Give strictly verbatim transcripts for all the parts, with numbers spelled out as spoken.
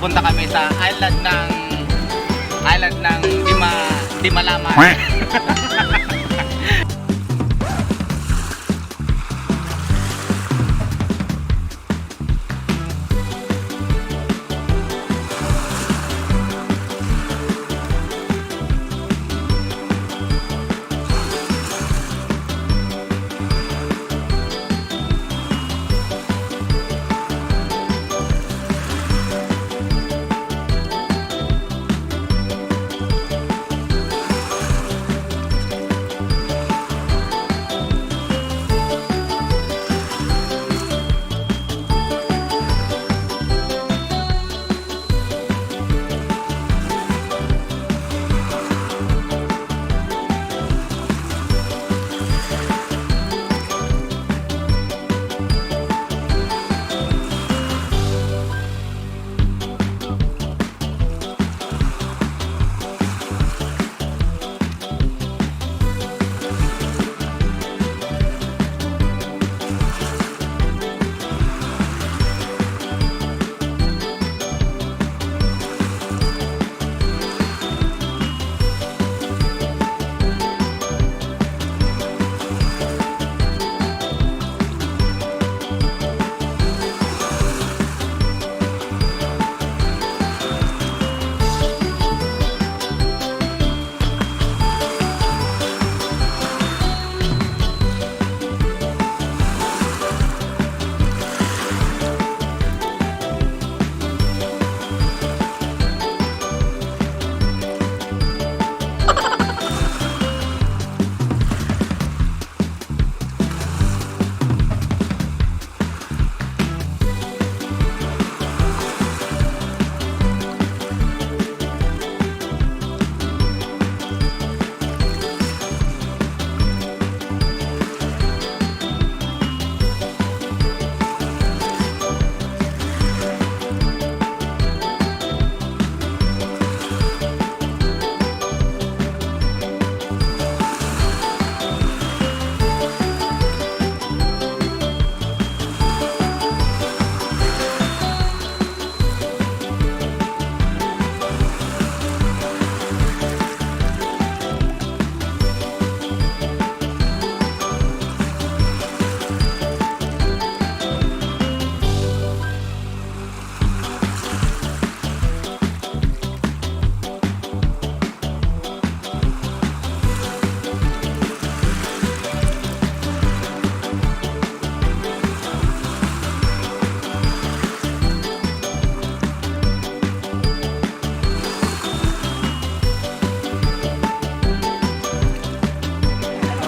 Punta kami sa island ng, island ng di ma-, di malaman.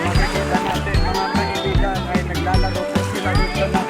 Makikita natin, mga kaibigan, ay naglalaro po sila dito na.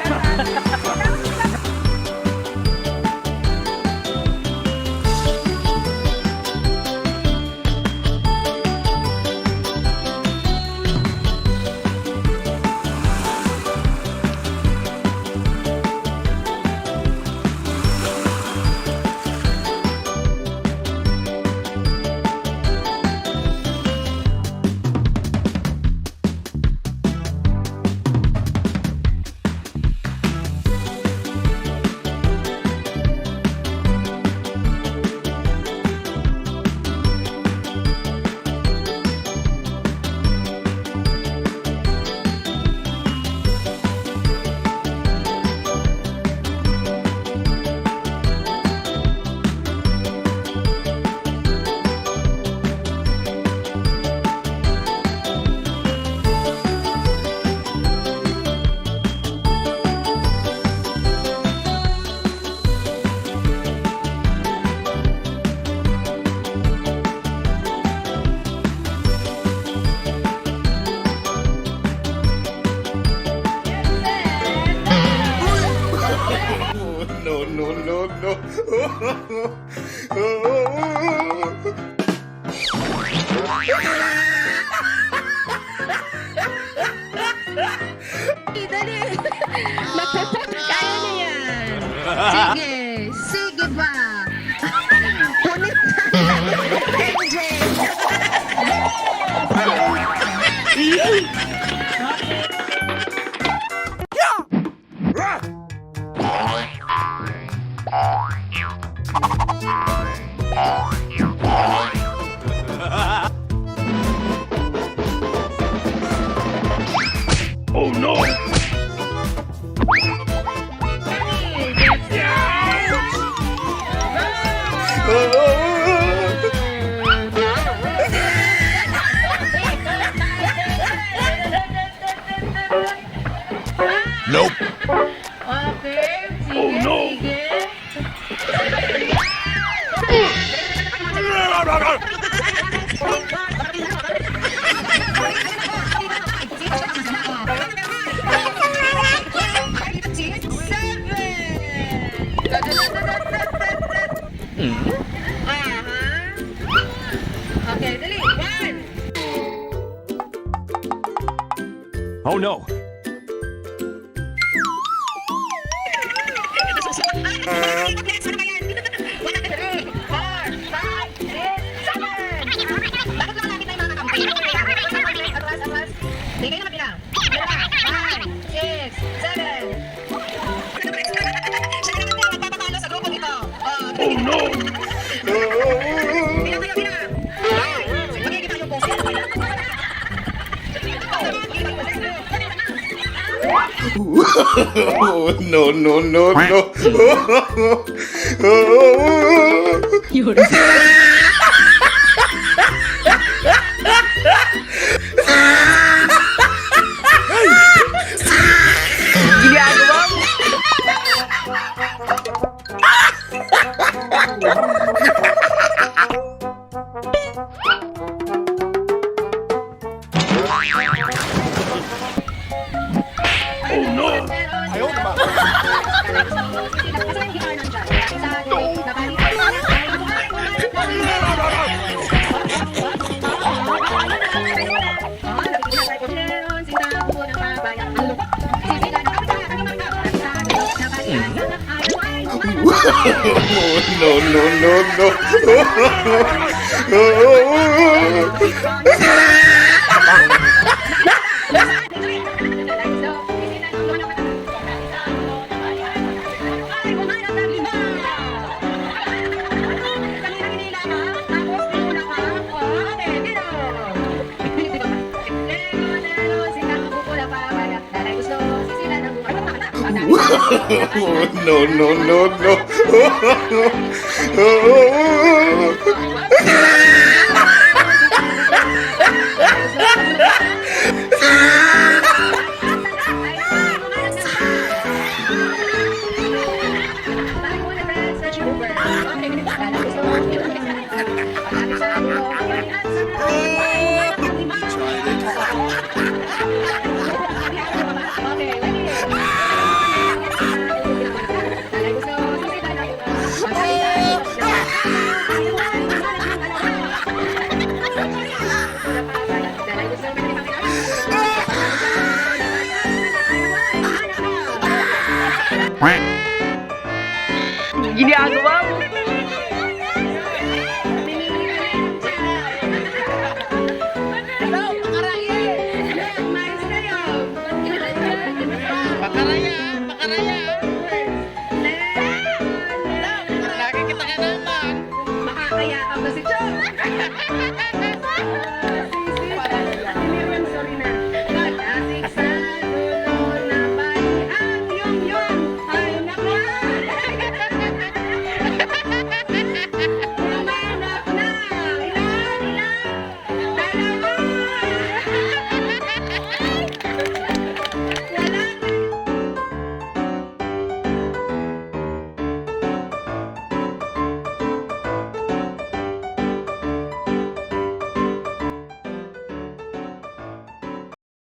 No, no, no, no. Dali. Kaya niya yan. Sige. Sige ba? Punit na. M J. Nope. Okay, sige, sige. Seven. Aha. Okay, dali. One. Oh no! Three, four, five, six, seven. Bakit lang lagi tayo mga kakampi? Atras, atras. Hindi kayo na magbilang. Five, six, seven. Siya na naman po ang magpapatalo sa grupong ito. Oh, no! Bilang kayo, bilang. Five. Makikita yung boses. No, no, no, no. Ginagawa mo. Oh no! No, no, no, no. No, no, no, no. Ginagawa mo. Pakaraya, pakaraya. Lagi kita kailangan. Makakaya ka ba si Chong?